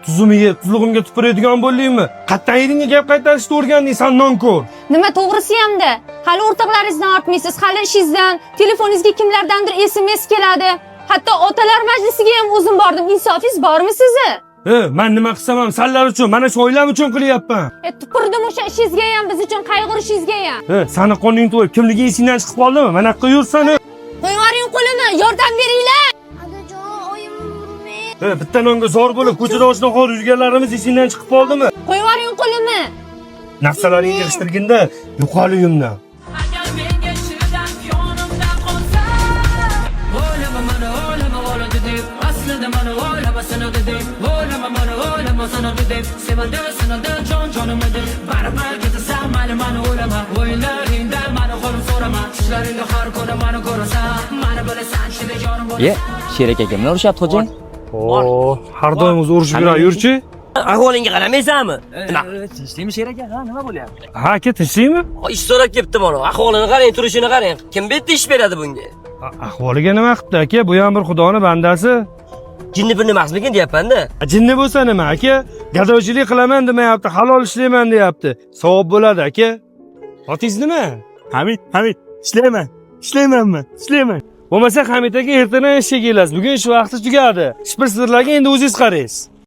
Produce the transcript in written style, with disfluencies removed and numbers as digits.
Tuzimni yeb, tuzlig'imga tupuradigan bo'ldingmi? Qattan yeringga gap qaytarishni o'rganding san, nonko'r. Nima to'g'risi hamda? Hali o'rtoqlaringizdan ortmaysiz, hali ishingizdan, telefoningizga kimlardandir SMS keladi. Hatto otalar majlisiga ham o'zim bordim. Insofingiz bormi sizni? E, man nima qilsam ham sanlar uchun, mana shu oilam uchun qilyapman. E, tupurdim o'sha ishingizga ham, biz uchun qayg'urishingizga ham. E, sani qorning to'yib, kimligi esingdan chiqib qoldimi? Mana yoqqa yursan. E. Qo'yib yuboring qo'limni, yordam beringlar. Adajon, oyimni urmang. E, bitta nonga zor bo'lib ko'chada ochdan yurganlarimiz esingdan chiqib qoldimi? Qo'yib yuboring qo'limni. Narsalaringni yig'ishtirginda, yo'qol uyimdan. Agar menga chidab yonimda qolsa, o'ylama mani, o'ylama o'ladi deb. Aslida mani o'ylama sinadi deb. O'ylama mani, o'ylama sinadi deb. Sevadi, sinadi jon jonimni deb. Baribir ketasan, mayli, mani o'ylama. O'yinlaringda mani qo'lim so'rama. Tushlaringda har kuni mani ko'rasan. Mani bilasan, ichida yorim bo'lasan. Ye, Sherik aka bilan urushyapti xo'jayin. Oo, har doim o'zi urushib yuradi, yurchi. Ahvolingga qaramaysanmi? Nima? Tinchlikmi, Sher aka? Ha, nima bo'lyapti? Ha, aka, tinchlikmi? Ish so'rab kelibdi mana. Ahvolini qarang, turishini qarang. Kim bu yerda ish beradi bunga? Ahvoliga nima qilibdi, aka? Bu ham bir xudoni bandasi. Jinni bir nimasmikin deyapman-da. Jinni bo'lsa nima, aka? Gadoychilik qilaman demayapti, halol ishlayman deyapti. Savob bo'ladi, aka. Otingiz nima? Hamid, Hamid, ishlayman. Ishlaymanmi? Ishlayman. Bo'lmasa Hamid aka, ertadan ishga kelasiz. Bugun ish vaqti tugadi. Shprislarga endi o'zingiz qaraysiz.